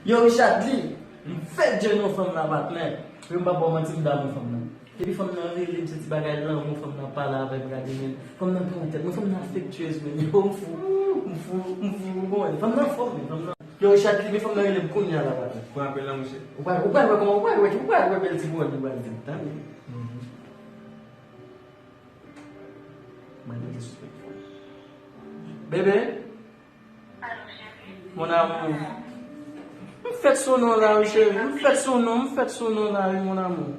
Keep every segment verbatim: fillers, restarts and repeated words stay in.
Yo, Richard Lee, m fèk jwenn yon fanm la, patnè. Wi, m p ap ba w manti, m damou fanm nan. Depi fanm nan rele m, se ti bagay lanmou, fanm nan pale avè m, gade men. Fanm nan pran tèt mwen, fanm nan afektyez, men. Yo, m fou, m fou, m fou, ou konprann? Fanm nan fò, men, fanm nan. Yo, Richard Lee, men fanm nan rele m kounye a la, patnè. Pran apèl la, monchè. Ou pral, ou pral wè kòman, ou pral wè, ou pral wè bèl ti pawòl li pral di m, tande. Mwen rete sou telefòn. Bebe? Mon amour. M fèk sou non la, wi, cheri. M fèk sou non, m fèk sou non la, wi, mon amour.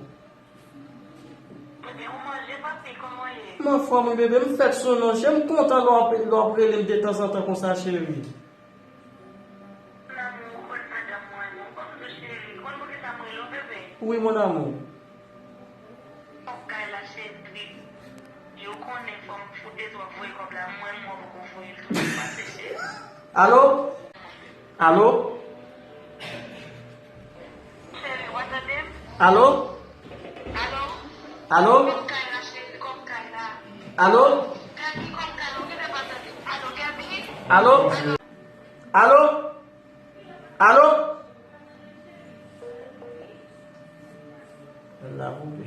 Bebe, ou manje, papi, kòman ye? M anfòm, wi, bebe. M fèk sou non, cheri. M kontan lè w ap, lè w ap rele m detanzantan konsa, cheri. Mon amour, ou konn madanm mwen, non? Kòm nou cheri, ou konn poukisa m rele w, bebe? Wi, mon amour. Kòb kay la, cheri. Yo konnen fò m fout de twa voye kòb la, mwen, mwen poko voye l tou, pase cheri. Alo? Alo? Cheri, w ap tande m? Alo? Alo? Alo? Kòb kay la, cheri, kòb kay la. Alo? Kay ki kòb kay la, ou genlè pa tande m. Alo, Gaby? Alo? Alo? Alo? Alo? Apèl la koupe.